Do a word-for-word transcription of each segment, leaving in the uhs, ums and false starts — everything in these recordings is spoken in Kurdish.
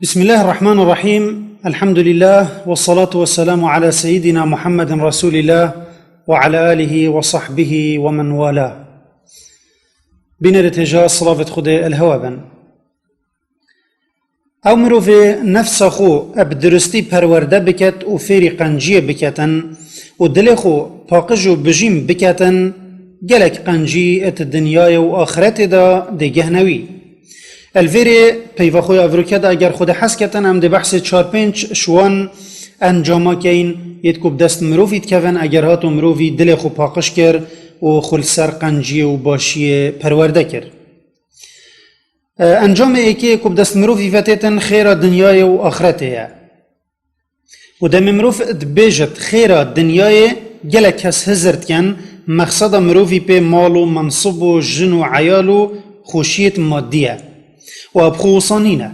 بسم الله الرحمن الرحيم. الحمد لله والصلاة والسلام على سيدنا محمد رسول الله وعلى آله وصحبه ومن والاه. Bînerê têja silavêt Xwedê el hewe bin. Ew mirovê nefsa xwe bi duristî perwerde biket û fêrî qenciyê biketin û dilê xwe paqij û bijîm biketin, gelek qencî di dinyayê û axretê de dê gehne wî. Li vêrê peyva xwe ya evroke de eger Xwedê hez ketin, em dê behsê çar pênc ji wan encama keyin, yêt ku bi dest mirovî dikevin, eger hato mirovî dilê xwe paqij kir û xwe li ser qenciyê û başiyê perwerde kir. E, encamê êkê ku bi dest mirovî ve têtin xêra dinyayê û axretê ye. Û demê mirov dibêjit xêra dinyayê, gelek kes hizir dikin, mexseda mirovî pê mal û mensib û jin û eyal û xweşiyêt madî ye. Û ev xwe wisa nîne.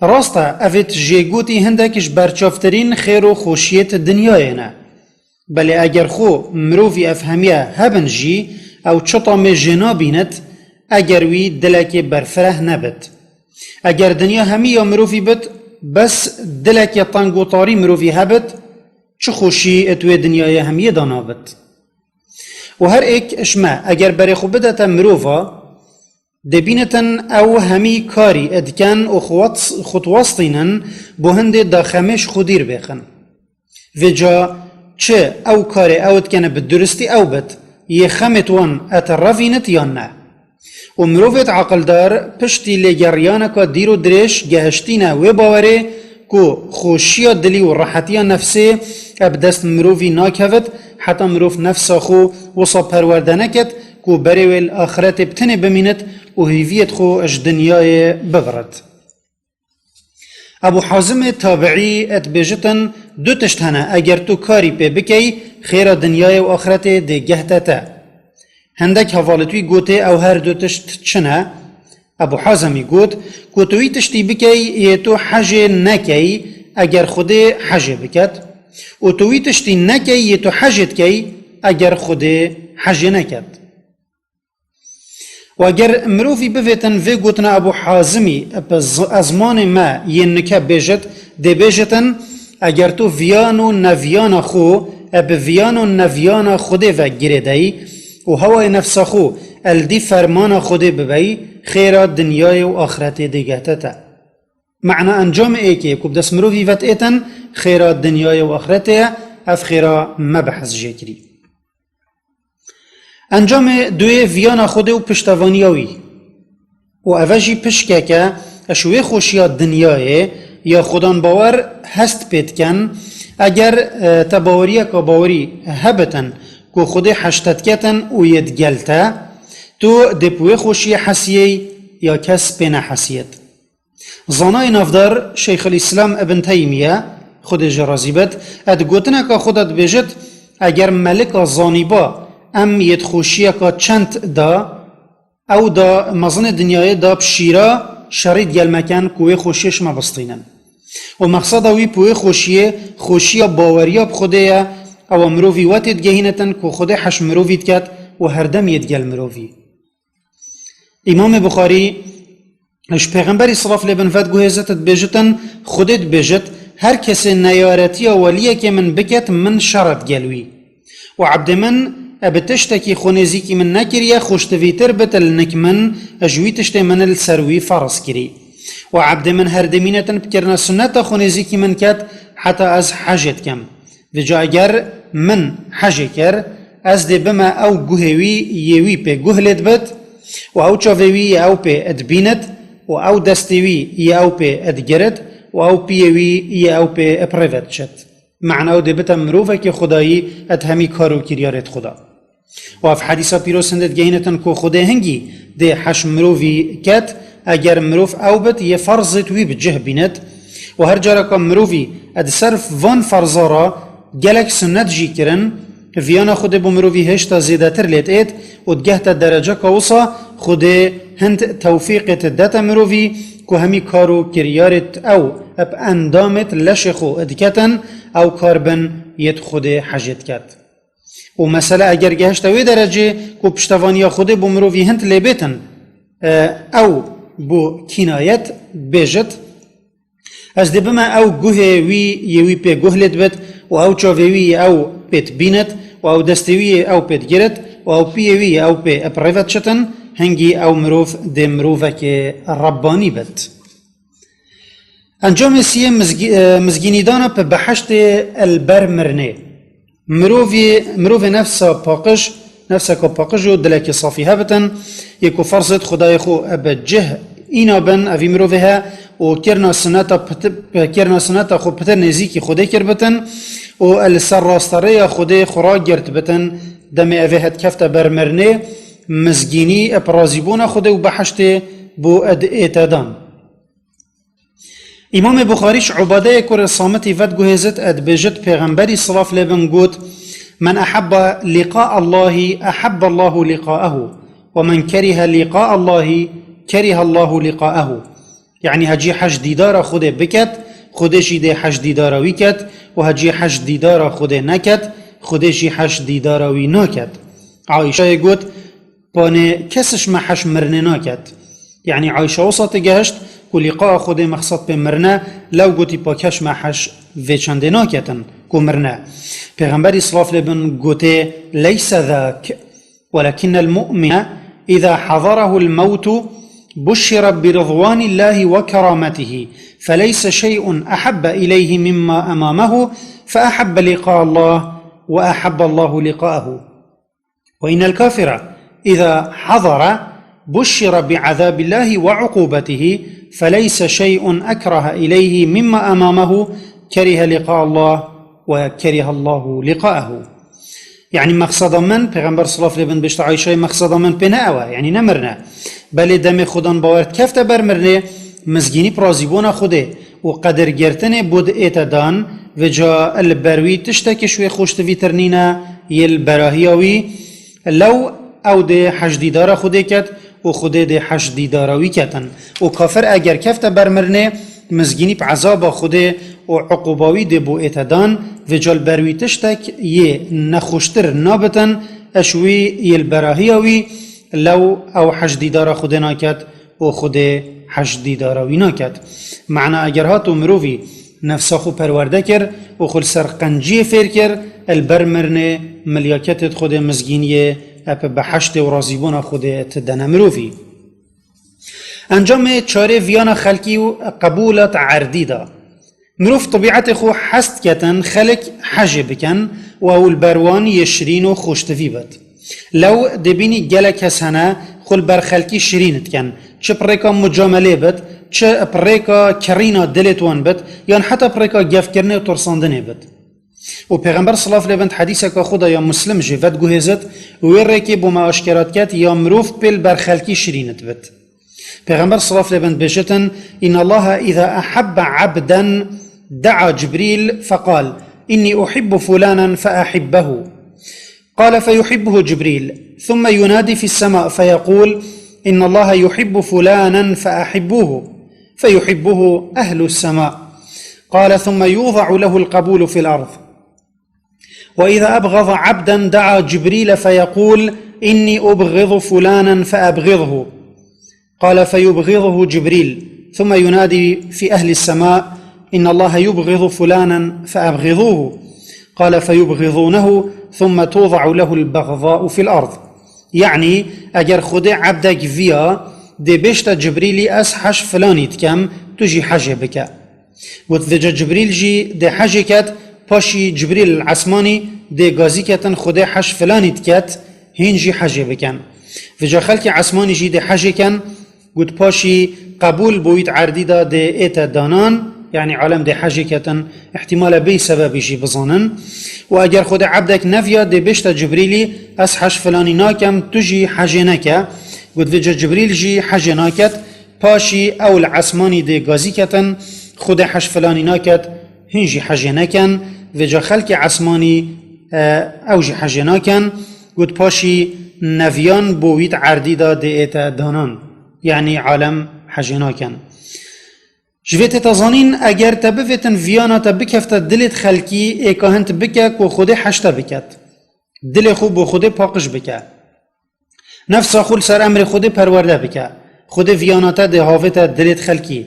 Rast e, evêt jêgotî hindek ji berçavtirîn xêr û xweşiyêt dinyayê ne. Belê eger xwe mirovî ev hemiye hebin jî, ew çi tamê jê nabînit, eger wî dilekê berfireh nebit. Eger dinya hemî ya mirovî bit, bes dilekê teng û tarî mirovî hebit, çi xweşî di wê dinyayê hemiyê de nabit. Û her êk ji me eger berê xwe bidete mirova, dê bînitin ew hemî karî dikin û xwe wet-, xwe diwestînin, bo hindê daxemê ji xwe dîr bêxin. Vêca çi ew karê ew dikene bi duristî ew bit, yê xemêt wan et revînit yan ne. Û mirovêt eqildar piştî lêgeriyaneka dîr û dirêj gehiştîne wê bawerê ku xweşiya dilî û rehetiya nefsê bi dest mirovî nakevit, heta mirov nefsa xwe wisa perwerde neket ku berê wê li axretê bi tenê bimînit û hêviyêt xwe ji dinyayê bibirit. Ebû Hazimê Tabiî dibêjitin, du tişt hene, eger tu karî pê bikey, xêra dinyayê û axretê dê gehte te. Hindek hevalêt wî gotê, ew her du tişt çi ne? Ebû Hazimî got, ku tu wî tiştî bikey, yê tu hejê nekey, eger Xwedê hejê biket. Û tu wî tiştî nekey, yê tu hejê dikey, eger Xwedê hejê neket. Û eger mirovî bivêtin vê gotina Ebû Hazimî bi z-, ezmanê me yên nike bêjit, dê bêjitin, eger tu viyan û neviyana xwe bi viyan û neviyana Xwedê ve girêdeyî û hewayê nefsa xwe el dî fermana Xwedê bibeyî, xêra dinyayê û axretê dê gehte te. Mena encamê êkê ku bi dest mirovî ve têtin, xêra dinyayê û axretê ye, ev xêra me behs jê kirî. Encamê duyê viyana Xwedê û piştevaniya wî. Û eve jî pişkeke, ji wê xweşiya dinyayê ya Xwedan bawer hest pê dikin, eger, e, te baweriyeka bawerî hebitin ku Xwedê heşte diketin û yê digel te, tu dê bi wê xweşiyê hesiyey ya kes pê nehesiyêt. Zanayê navdar Şeyxul Îslam Ibn Teymiye, Xwedê jê razî bit, di gotineka xwe de dibêjit, eger melika zanîba em yê di xweşiyeka çend da, ew da mezinê dinyayê da bi şîra şerî digel me ken ku wê xweşiyê ji me bistînin. Û mexseda wî bi wê xweşiyê, xweşiya baweriya bi Xwedê ye, ewa mirovî wetê digehînitin ku Xwedê heş mirovî diket û herdem yê digel mirovî. Îmamê Buxarî ji Pêxemberî, silav lê bin, ve diguhêzit, dibêjitin, Xwedê dibêjit, her kesê neyaretiya weliyekê min biket, min şer e digel wî. Û ebdê min e bi tiştekî xwe nêzîkî min nekiriye, xweştivîtir bit li nik min, ji wî tiştê min li ser wî ferz kirî. Û ebdê min her demînetin bi kirina sunneta xwe nêzîkî min ket, heta ez hecê dikem. Vêca eger min hecê kir, ez dê bime ew guhê wî yê wî pê guh lê dibit, û ew çavê wî yê ew pê dibînit, û ew destê wî yê ew pê digirit, û ew piyê wî yê ew pê bi rê ve diçit. Mena ew dê bite mirovekê Xwedayî di hemî kar û kiryarêt xwe de. Û ev hedîsa pîroz hindê digehînitin ku Xwedê hingî dê heş mirovî ket, eger mirov ew bit, yê ferzêt wî bi cih bînit. Û her careka mirovî di ser van ferza re gelek sunnet jî kirin, viyana Xwedê bo mirovî hêşta zêdetir lê diêt û digehte dereceka wisa Xwedê hind tewfîqêt dete mirovî ku hemî kar û kiryarêt ew bi endamêt leşê xwe diketin, ew kar bin yêt Xwedê hecê diket. Û mesele eger gehişte wê derecê ku piştevaniya Xwedê bo mirovî hind lê bêtin, e, ew bo kînayet bêjit, Ez dê bime ew guhê wî yê wî pê guh lê dibit û ew çavê wî yê ew pê dibînit û ew destê wî yê ew pê digirit û ew piyê wî yê ew pê bi rê ve diçitin, hingî ew mirov dê mirovekê Rebbanî bit. Encamê siyê mizgî-, e, mizgînîdana bi behiştê li ber mirinê. Mirovê, mirovê nefsa paqij, nefseka paqij û dilekî safî hebitin, yê ku ferzêt Xwedayê xwe bi cih îna bin, evî mirovê he û kirna sineta piti-, kirna sineta xwe pitir nêzîkî Xwedê kir bitin û li ser rasterêya Xwedê xwe ragirt bitin, demê evê het kefte ber mirinê, mizgînî bi razîbûna Xwedê û behiştê bo ed ête dan. Îmamê Buxarî ji Ubadeyê kurê Samitî vediguhêzit, e, dibêjit, Pêxemberî silav lê bin got, "Men ahabba liqa Allahî, ahabba Allahu liqa'ehu, ve men kerihe liqa Allahî, kerihe Allahu liqa'ehu." Yanî hecî hej dîdara Xwedê biket, Xwedê jî dê hej dîdara wî ket û hecî hej dîdara Xwedê neket, Xwedê jî hej dîdara wî naket. Ayşeyê got, Panê kes ji me heş mirinê naket. Yanî Ayşe wisa têgehişt ku lîqaa Xwedê mexsed pê mirine, lew gotî pa kes ji me heş vê çendê naketin ku mirine. Pêxemberî silav lê bin gotê, "Leyse zak, welakinnel mu'mine iza hazarehul mewtu buşşire bi ridwanillahi ve kerametihi, feleyse şey'un ahabbe ileyhi mimma emamehu, fe ahabbe liqa Allah ve ahabbe Allahu liqa'ehu." وإن الكافر إذا حضر بشر بعذاب الله وعقوبته، فليس شيء أكره إليه مما أمامه، كره لقاء الله وكره الله لقاءه. Yanî mexseda min, Pêxember silav lê bin bêjte Ayşeyê, mexseda min pê ne ew e, yanî ne mirine. Belê demê Xudan bawer dikefte ber mirinê, mizgînî bi razîbûna Xwedê û qedirgirtinê bo diête dan, vêca li ber wî tiştekî ji wê xweştivîtir nîne, yê li berahiya wî, lew ew dê hej dîdara Xwedê ket û Xwedê dê hej dîdara wî ketin. Û kafir eger kefte ber mirinê, mizgînî bi ezaba Xwedê û uqûba wî dê bo ête dan, vêca li ber wî tiştek yê nexweştir nabitin, eş wî yê li berahiya wî, lew ew hej dîdara Xwedê naket, û Xwedê hej dîdara wî naket. Mana eger hat û mirovî nefsa xwe perwerde kir û xwe li ser qenciyê fêr kir, li ber mirinê milyaketê di Xwedê mizgîniyê ep bi behiştê û razîbûna Xwedê ti dene mirovî. Encamê çarê viyana xelkî û qebûla erdî da. Mirov tebîetê xwe hest ketin xelk hejê bikin û ew li ber wan yê şirîn û xweştivî bit. Lew dê bînî gelek kes hene xwe li ber xelkî şirîn dikin, çi bi rêka mucamelê bit, çi bi rêka kirîna dilê wan bit, yan heta bi rêka gefkirinê û tirsandinê bit. Û Pêxember silav lê bin di hedîseka xwe de ya Muslim jî vediguhêzit, wê rêkê bo me aşkera diket ya mirov pê li ber xelkî şirîn dibit. Pêxember silav lê bin dibêjitin, "İnnallaha iza ahabbe abden da'a Cibril feqal, inni uhibbu fulanen fe ahibbehu. Qale fe yuhibbuhu Cibril, thumme yunadi fis sema fe yekul, innallaha yuhibbu fulanen fe ahibbuhu, fe yuhibbuhu ehlus sema. Qale thumme yuda'u lehul qabulu fil ard." وإذا أبغض عبدا دعا جبريل فيقول: إني أبغض فلانا فأبغضه. قال: فيبغضه جبريل، ثم ينادي في أهل السماء: إن الله يبغض فلانا فأبغضوه. قال: فيبغضونه، ثم توضع له البغضاء في الأرض. يعني، eger Xwedê ebdek viya, dê bêjte Cibrîlî, ez hej filanî dikem, tu jî hejê bike. Got, vêca Cibrîl jî dê hejê ket, paşî Cibrîl esmanî dê gazî ketin, Xwedê hej filanî diket, hîn jî hejê bikin. Vêca xelkê esmanî jî dê hejê ken, got, paşî qebûl bo wî di erdî de dê ête danan, yanî alem dê hejê ketin, îhtîmal e bêyî sebebî jî bizanin. Û eger Xwedê ebdek neviya, dê bêjte Cibrîlî, ez hej filanî nakem, tu jî hejê neke. Got, vêca Cibrîl jî hejê naket, Paşî ew li esmanî dê gazî ketin, Xwedê hej filanî naket, hîn jî hejê neken, vêca xelkê esmanî, e, ew jî hejê naken, got paşî neviyan bo wî di erdî de dê ête danan. Yanî alem hejê naken. Ji vê tête zanîn, eger te bivêtin viyana te bikefte dilê di xelkî, ê ka hin tu bike ku Xwedê hej te biket. Dilê xwe bo Xwedê paqij bike. Nefsa xwe li ser emrê Xwedê perwerde bike. Xwedê viyana te dê havête dilê di xelkî.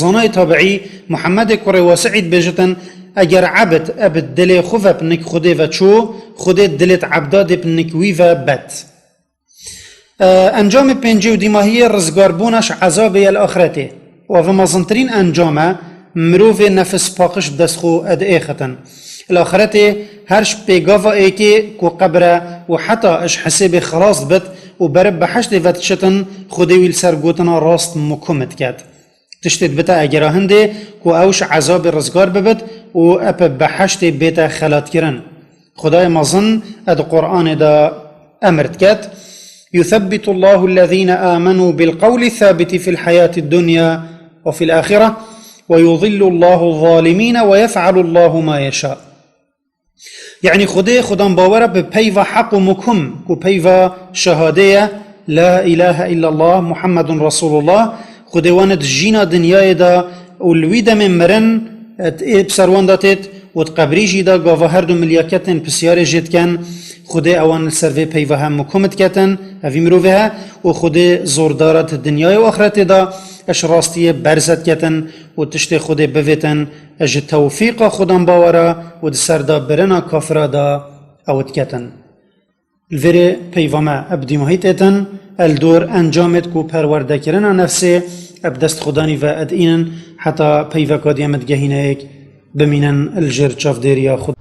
Zanayê tabiî Muhemmedê kurê Wasiî dibêjitin, eger ebd, ebd dilê xwe ve bi nik Xwedê ve çû, Xwedê dilêt ebda dê bi nik wî ve bet. E, Encamê pêncî û dîmahiyê rizgarbûna ji ezabê ye li axretê. Û ev e mezintirîn encam e, mirovê nefis paqij bi dest xwe ed êxitin. Li axretê her ji pêgava êkê ku qebr e û heta ji hisêbê xelas dibit û berib behiştê ve diçitin, Xwedê wî li ser gotina rast mukum diket. Tiştê dibite egera hindê ku ew ji ezabê rizgar bibit û ep behiştê bête xelatkirin. Xwedayê mezin e di Qur'anê de emir diket, يثبت الله الذين آمنوا بالقول الثابت في الحياة الدنيا وفي الآخرة ويضل الله الظالمين ويفعل الله ما يشاء. Yanî Xwedê xudan bawera bi peyva heq û mukum ku peyva şehadê ye, La ilahe illallah Muhammedun Resulullah, Xwedê wan di jîna dinyayê de û li wî demê mirin, ê bi ser wan de têt û di qebrî jî de gava her du milyaketên pisyarê jê diken, Xwedê ewan li ser vê peyva hem mukum diketin, evî mirovê he, û Xwedê zordara di dinyayê û axretê de ji rastiyê berze diketin û tiştê Xwedê bivêtin ji tewfîqa xudan bawera û di ser de birina kafira de ew diketin. Li vêrê peyva me eb dîmahî têtin, el dor encamêt ku perwerdekirina nefsê eb dest xudanî ve edînin heta peyveka diyem digehîneyek bimînin li jêr çavdêriya Xwedê.